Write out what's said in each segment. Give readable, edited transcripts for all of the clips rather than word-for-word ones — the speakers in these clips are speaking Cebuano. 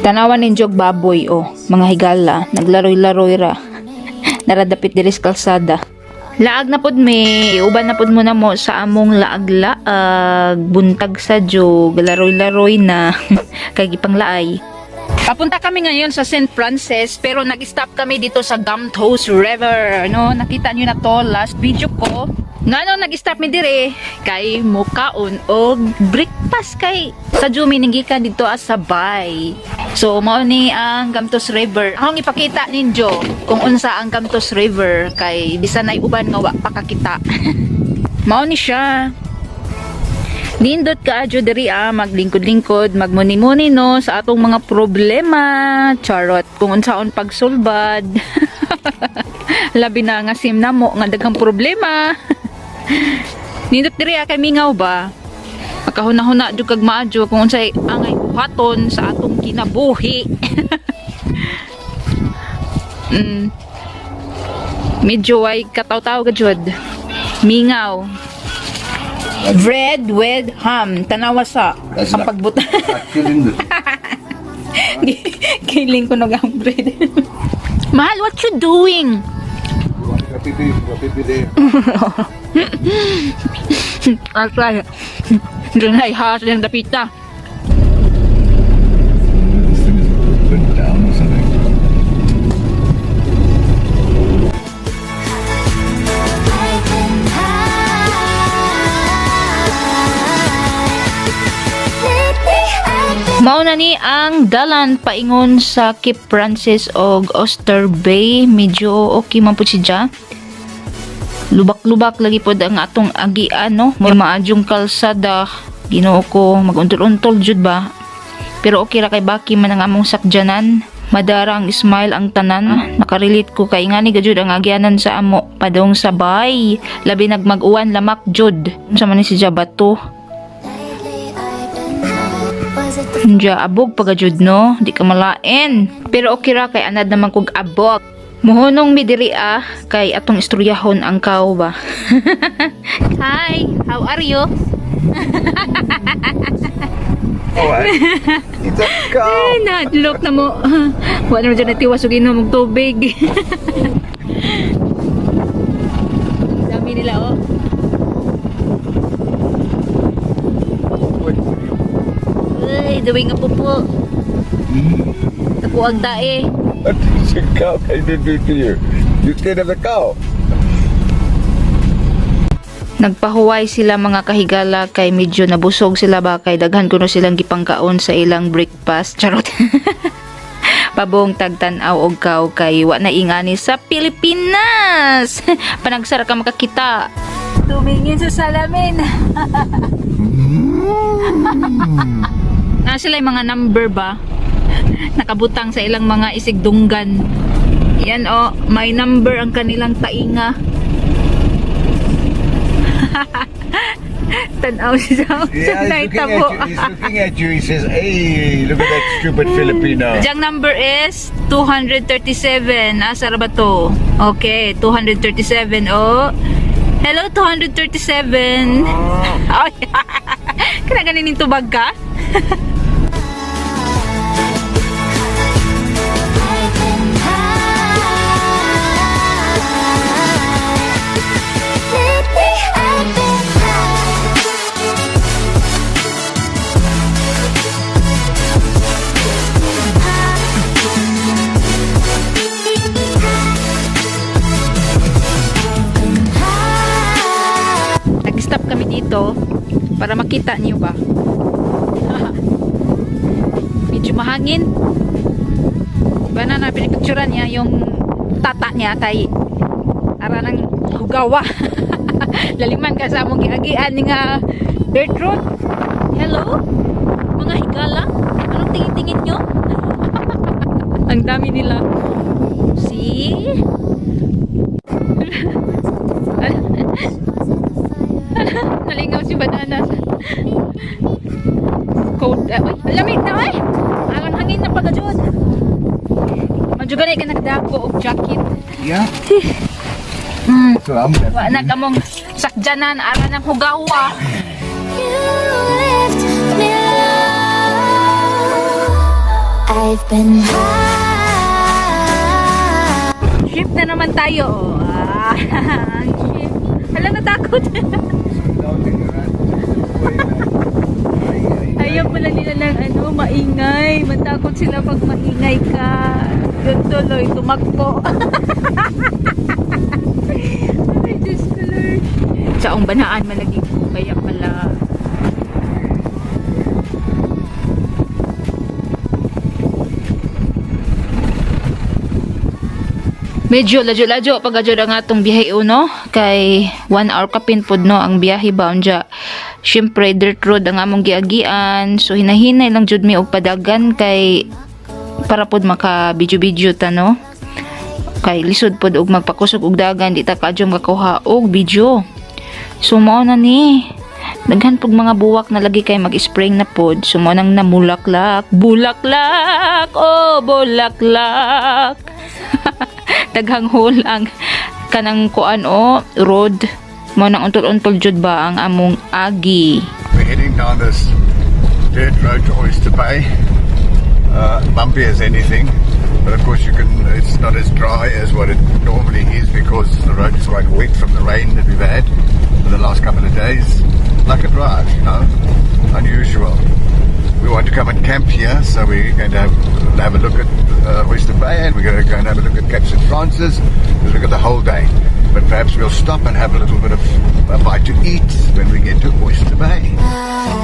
Tanawan ninyo og baboy oh, mga higala, naglaroy-laroy ra. Naradapit diri sa kalsada. Laag na pud mi, uban na pud mo na mo sa among laag-laag, buntag sa jug, laroy-laroy na kay gipanglaay. Papunta kami ngayon sa St. Francis, pero nag-stop kami dito sa Gamtoos River. No, nakita niyo na to last video ko. Ngano nag-stop mi dire kay mukaon og breakfast kay sa Jumi ninggikan dito as sabay. So mao ni ang Gamtoos River. Akong ipakita ninyo kung unsa ang Gamtoos River kay bisan ay uban nga wa pa kakita. Mao ni siya. Nindot kaadyo diri ah, maglingkod-lingkod, magmuni-muni no sa atong mga problema. Charot, kung unsaon pagsulbad. Labi na nga sim namo nga daghang problema. Nindot diri ah, kay mingaw ba? Makahuna-huna jud kag maadyo kung unsay angay buhaton sa atong kinabuhi. Medyo ay kataw-taw ka jud. Mingaw. Bread with ham. Tanawa sa That's ang not- pagbuta. Killing the Kiling ko nog ang bread. Mahal, what you doing? Kapipi, kapipi there. I'll try it. Doon ay has yung dapita. This thing is put down or something. I've been high. Lately I've been Mao na ni ang dalan paingon sa Cape Francis og Oyster Bay. Medyo okay man pud siya. Lubak-lubak lagi pod ang atong agian no. May maadyong kalsada. Ginoo ko, maguntol-untol jud ba. Pero okay ra kay baki man ang among sakjanan. Madara ang smile ang tanan. Nakarelate ko kay ngani gajud ang agyanan sa amo padung sa bay. Labi nagmag-uwan, lamak jud. Unsa man ni siya, bato? Lately I've been high. Was it the Diya, abog pagajud no, di ka malain. Pero okay ra kay anad naman kog abog. Muhunong mi diri ah, kay atong istoryahon ang cow ba. Hi, how are you? Oh, it's a cow. Ay, nahadlok na mo. Wala naman dyan natiwas og inom og tubig. Dami nila oh. Uy, duwi nga pupo. Ako ang tae. What is a cow can do to you? You scared of the cow? Nagpahuway sila, mga kahigala, kay medyo nabusog sila ba kay daghan kuno silang gipangkaon sa ilang breakfast. Charot. Pabong tagtan-aw og cow kay wa na ingani sa Pilipinas. Panagsara ka makakita. Tumingin sa salamin. Na sila yung mga number ba? Nakabutang sa ilang mga isigdunggan. Yan oh, may number ang kanilang tainga. Tanaw siya sa Yeah, he's looking naitabo. at you. He's looking at you. He says, "Hey, look at that stupid Filipino." Diyang number is 237. Asa ra ba to? Okay, 237. Oh. Hello, 237. Oh, kana ganin ning tubag ka? I've been high. Lately I've been high. I've been high. Nag-stop kami dito para makita niyo ba. Medyo mahangin. Banana, pinipicturan niya yung tata niya kay ara ng hugawa. Laliman ka sa among giagian ni nga dirt road. Hello? Mga higala? Anong tingin-tingin nyo? Ang dami nila. See? Nalingaw si Banana. Cold. Uy, lamig na ay. Angon hangin na pagajud. Madyo gani ka nagdako og jacket. Yeah. So I'm gonna Wa na kamong sakjanan ara ng hugawa. You lift me low. I've been high. Ship na naman tayo. Oh. Ah, ang ship. Hala, natakot. Ayaw pala nila ng ano, maingay. Matakot sila pag maingay ka. Yun tuloy, tumakbo. Ay, Diyos ko, Lord. Saong banaan malagi ko, kaya pala. Medyo ladyo-ladyo pag adyo nga atong biyahe uno kay 1 hour kapin pod no ang biyahe ba unya. Syempre dirt road ang among giagian, so hinahinay lang jud mi og padagan kay para pod maka video-video ta no, kay lisod pod og magpakusog og dagan, di ta kaadyo makakuha og video. So mao na ni, daghan pug mga buwak na lagi kay mag-spring na pod, so mao nang namulaklak, bulaklak, oh bulaklak. Daghang hole ang kanang kuan o road, mao nang untol-untol jud ba ang among agi. We're heading down this dirt road to Oyster Bay. Bumpy as anything, but of course you can. It's not as dry as what it normally is because the road is quite wet from the rain that we've had for the last couple of days. Like a drive. Unusual. We want to come and camp here, so we're going to have a look at Oyster Bay, and we're going to go and have a look at Cape St. Francis. We'll look at the whole day. But perhaps we'll stop and have a little bit of a bite to eat when we get to Oyster Bay. High.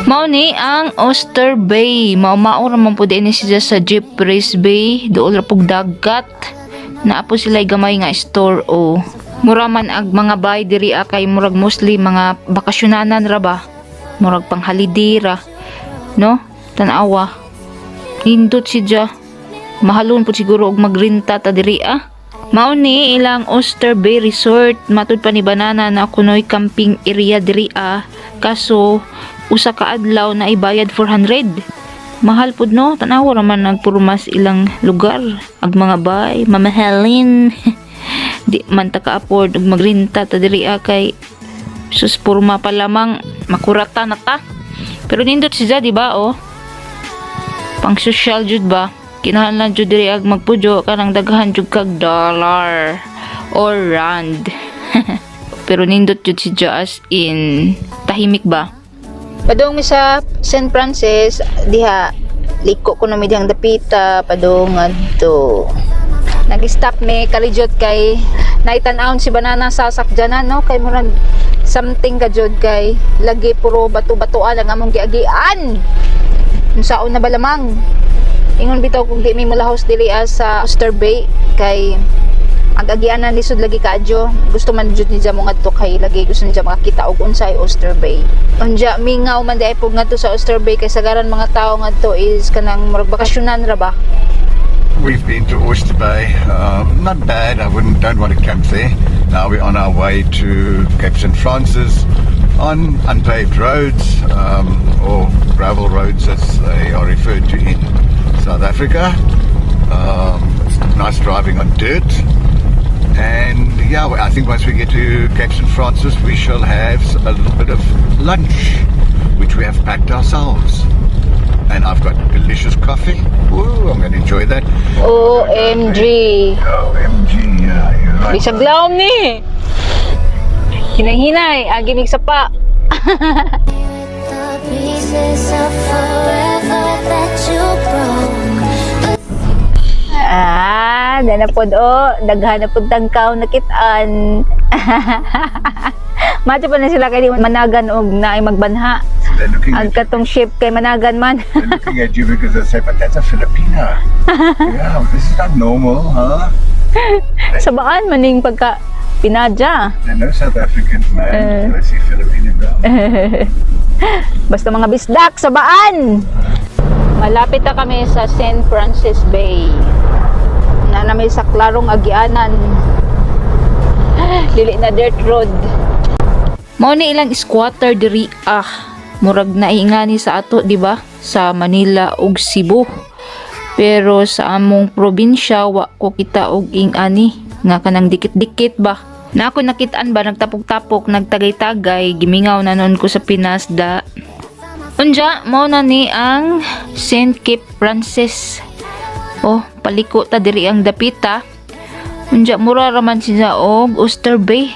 Mao ni ang Oyster Bay. Mao-mao ra man pud ini siya sa Jeffreys Bay. Duol ra pug dagat. Naa po sila gamay nga store o. Mura man ag mga bay diri ah, kay murag mostly mga bakasyonanan ra ba. Murag pang holiday ra. No? Tan-awa. Nindot siya. Mahalon po siguro og magrenta ta diri ah. Mao ni ilang Oyster Bay Resort. Matud pa ni Banana na kunoy camping area diri ah. Kaso usa ka adlaw na ibayad 400. Mahal pud no, tanawa ra man nagpurumas ilang lugar ag mga bay, mamahalin. Di man ta ka-afford og magrenta ta diri ah, kay sus, purma pa lamang makurata na ta. Pero nindot siya, di ba oh? Pang social jud ba, kinahanglan jud diri ag magpudyo kanang daghan jud kag dollar or rand. Pero nindot jud si as in tahimik ba. Padung mi sa St. Francis diha, liko ko na mi dihang dapita padung adto. Nag-stop mi kalijot kay naitan-awon si Banana sa sakjanan no, kay murag something ka jud kay lagi puro bato-batoan ang among giagian. Unsaon na ba lamang? Ingon bitaw kung di mi mulahos diri ah, sa Oyster Bay kay ang agianan lisod lagi kaadyo. Gusto man jud niya mo ngadto kay lagi gusto niya makakita og unsay Oyster Bay. Unya mingaw man diay pug ngadto sa Oyster Bay kay sagaran mga tawo ngadto is kanang murag bakasyonan ra ba. We've been to Oyster Bay. Not bad. I wouldn't don't want to camp there. Now we're on our way to Cape St. Francis on unpaved roads or gravel roads as they are referred to in South Africa. It's nice driving on dirt. And yeah, well, I think once we get to Cape St. Francis, we shall have a little bit of lunch, which we have packed ourselves. And I've got delicious coffee. Ooh, I'm going to enjoy that. OMG. OMG, yeah, you're right. Bisag lawom ni. Hinay-hinay, agi mig sapa. The pieces of forever that you broke. Ah, dana pod o, daghan na pod tangkaw nakitaan. Mato pa na sila kay di managan og naay magbanha. They're looking, Ang at, katong ship kay managan man. they're looking at you because they say, "But that's a Filipina. Yeah, this is not normal, huh?" Sabaan maning pagka pinadya. They know South Africans, man. They see Filipino girl. Basta mga bisdak, sabaan! Malapit na kami sa St. Francis Bay. Na nami sa klarong agianan. Dili na dirt road. Mao ni ilang squatter diri ah. Murag naingani sa ato, di ba? Sa Manila ug Cebu. Pero sa among probinsya wa ko kita og ingani nga kanang dikit-dikit ba. Na ako nakitaan ba, nagtapok-tapok, nagtagay-tagay, gimingaw na noon ko sa Pinas da. Unja, mao na ni ang St. Cape Francis. Oh, paliko ta diri ang dapita. Unja, mura raman siya og Oyster Bay.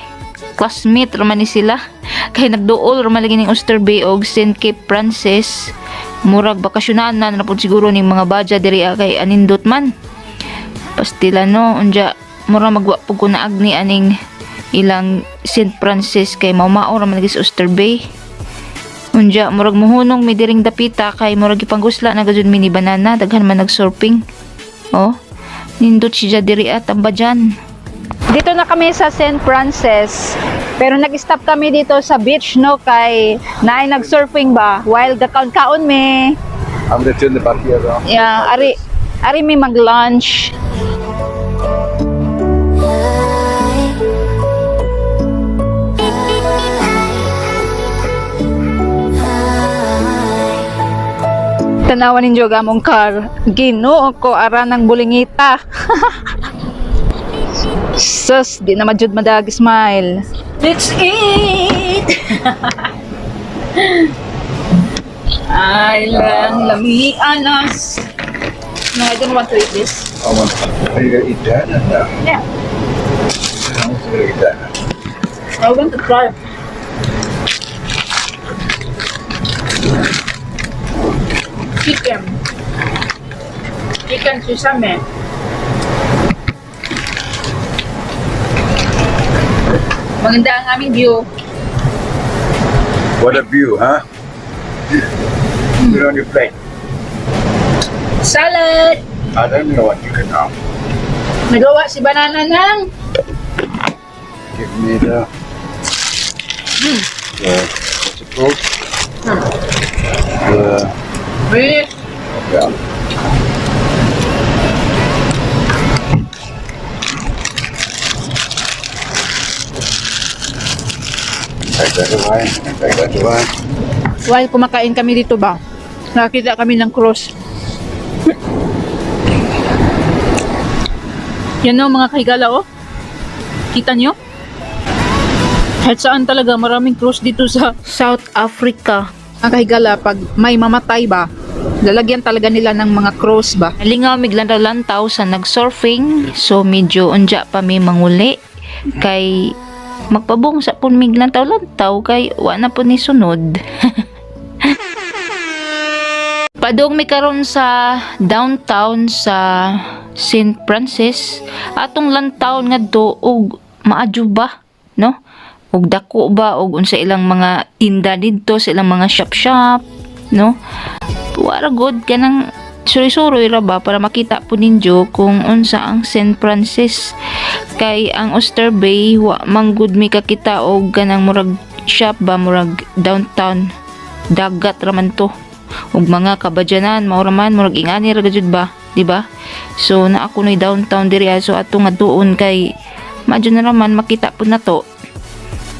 Classmate raman ni sila. Kay nagduol raman lagi ning Oyster Bay og St. Cape Francis. Murag bakasyonan na na pud siguro ning mga badya diri ah, kay anindot man. Pastila no, unja mura magwa pud ko na agni aning ilang St. Francis kay maumao raman lagi sa Oyster Bay. Unja, murag muhunong mi diring dapita kay murag ipangusla na gajud mi ni banana, daghan man nagsurfing. Oh, nindot siya diri at tambadyan. Dito na kami sa St. Francis. Pero nag-stop kami dito sa beach, no, kay naay nag-surfing ba while gakaon-kaon mi. I'm gonna turn the bakkie around. Yeah, ari ari mi mag-lunch. Tanawan ninyo gamong car. Ginoo ko ara ng bulingita. Sus, di na majud madag smile. Let's eat! Ay lang lami anas. No, I don't want to eat this. I want. Are you gonna eat that? No. Yeah. I'm also gonna eat that. I want to try. Chicken. Chicken sesame. Maganda ang aming view. What a view, huh? Put on your plate. Salad! I don't know what you can now. Nagawa si Banana ng Give me the, what's it called? The Wait. Yeah. Take that away. Take that away. While kumakain kami dito ba, nakakita kami ng cross. Yan o mga kahigala oh. Kita nyo? Kahit saan talaga maraming cross dito sa South Africa. Mga kahigala, pag may mamatay ba, lalagyan talaga nila ng mga cross ba. Nalingaw mig lantaw sa nagsurfing, so medyo unja pa mi manguli kay magpabong sa pun mig lantaw-lantaw kay wa na pud ni sunod. Padong mi karon sa downtown sa St. Francis, atong lantaw ngadto og maadyo ba, no? Og dako ba og unsa ilang mga tinda didto sa ilang mga shop-shop, no? Wara good kanang suroy-suroy ra ba para makita po ninyo kung unsa ang St. Francis, kay ang Oyster Bay wa man gud mi kakita og kanang murag shop ba, murag downtown, dagat ra man to ug mga kabadyanan, mao ra man, murag ingani ra gajud ba, di ba? So naa kunoy downtown diri ah, so ato nga duon kay madyo na raman makita po na to.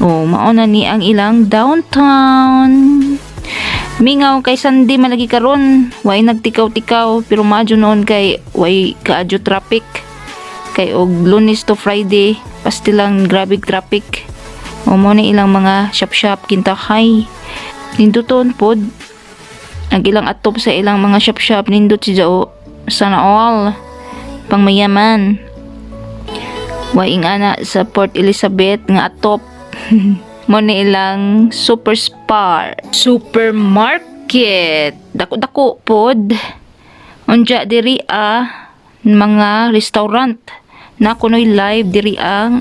Oh, mao na ni ang ilang downtown. Mingaw kay Sunday malagi karon, way nagtikaw-tikaw, pero madyo noon kay way kaadyo traffic. Kay og Lunes to Friday, pastilang grabe traffic. O mo ni ilang mga shop-shop kintahay. Ninduton pod ang ilang atop sa ilang mga shop-shop, nindot si Jao. Sana all pangmayaman. Way ingana sa Port Elizabeth nga atop. Mo ni ilang Super Spar supermarket, dako-dako pod. Unja diri ah, mga restaurant na kunoy live diri ang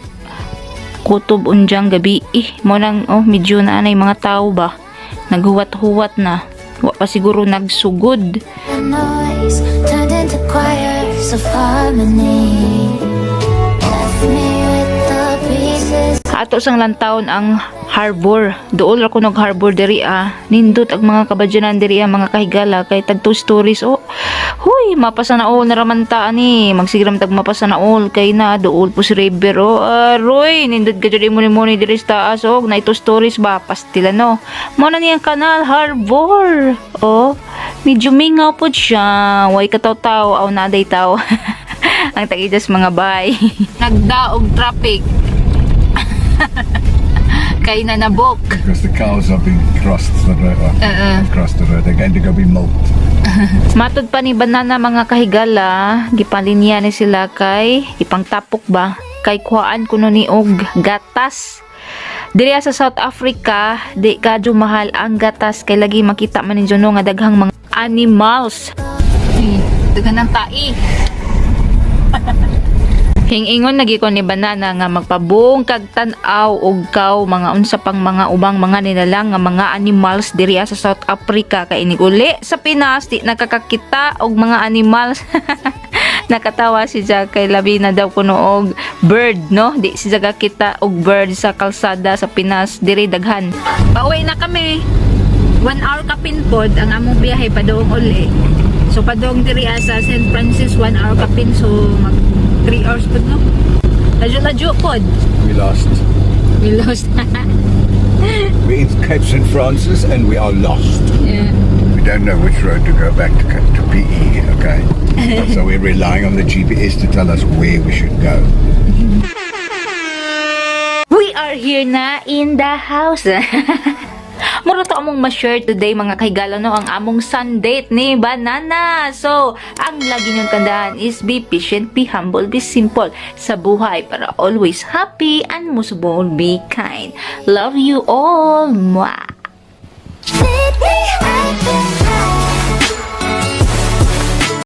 kutob unjang gabi eh. Mo nang oh, medyo na anay mga tao ba, naghuwat-huwat na, wa pa siguro nagsugod. The noise turned into choirs of harmony. Left me with the pieces. Ato sang lantawon ang harbor. Duol ra kunog harbor diri ah. Nindot ang mga kabadyanan diri ah, mga kahigala, kay tag two stories oh. Huy, mapasanaol na raman ta ani. Magsigram tag mapasanaol kay na duol po si river oh. Aroy, nindot ka jud imo ni muni diri sa taas oh. Na two stories ba pastila no. Mo na niyang kanal harbor. Oh, medyo mingaw pod siya. Way kataw-taw aw na day taw. Ang tag mga bay. Nagdaog traffic. Kay nanabok. Because the cows are being crossed the road. Across the road. They're going to go be milked. Matod pa ni Banana, mga kahigala, gipalinya ni sila kay ipangtapok ba kay kuhaan kuno ni og gatas. Diri sa South Africa, di kadyo mahal ang gatas kay lagi makita man ninyo, no, nga daghang mga animals. Daghan ng tai. Hingingon lagi ko ni Banana nga magpabong kag tan-aw og kaw mga unsa pang mga ubang mga nilalang nga mga animals diri sa South Africa kay inig uli sa Pinas di nakakakita og mga animals. Nakatawa si Jack kay labi na daw kuno og bird, no, di si Jack kita og bird sa kalsada sa Pinas. Diri daghan. Pauwi na kami. 1 hour kapin pod ang among biyahe padung uli. So padung diri sa St. Francis, 1 hour kapin, so mag 3 hours pod, no? Ladyo-ladyo pod. We lost. We lost. We're in Cape St. Francis and we are lost. We don't know which road to go back to PE, okay? So we're relying on the GPS to tell us where we should go. We are here na in the house. Mura to among ma-share today, mga kahigala, no, ang among Sundate ni Banana. So, ang lagi niyong tandaan is be patient, be humble, be simple sa buhay para always happy and most of all, be kind. Love you all. Mwah! Lately I've been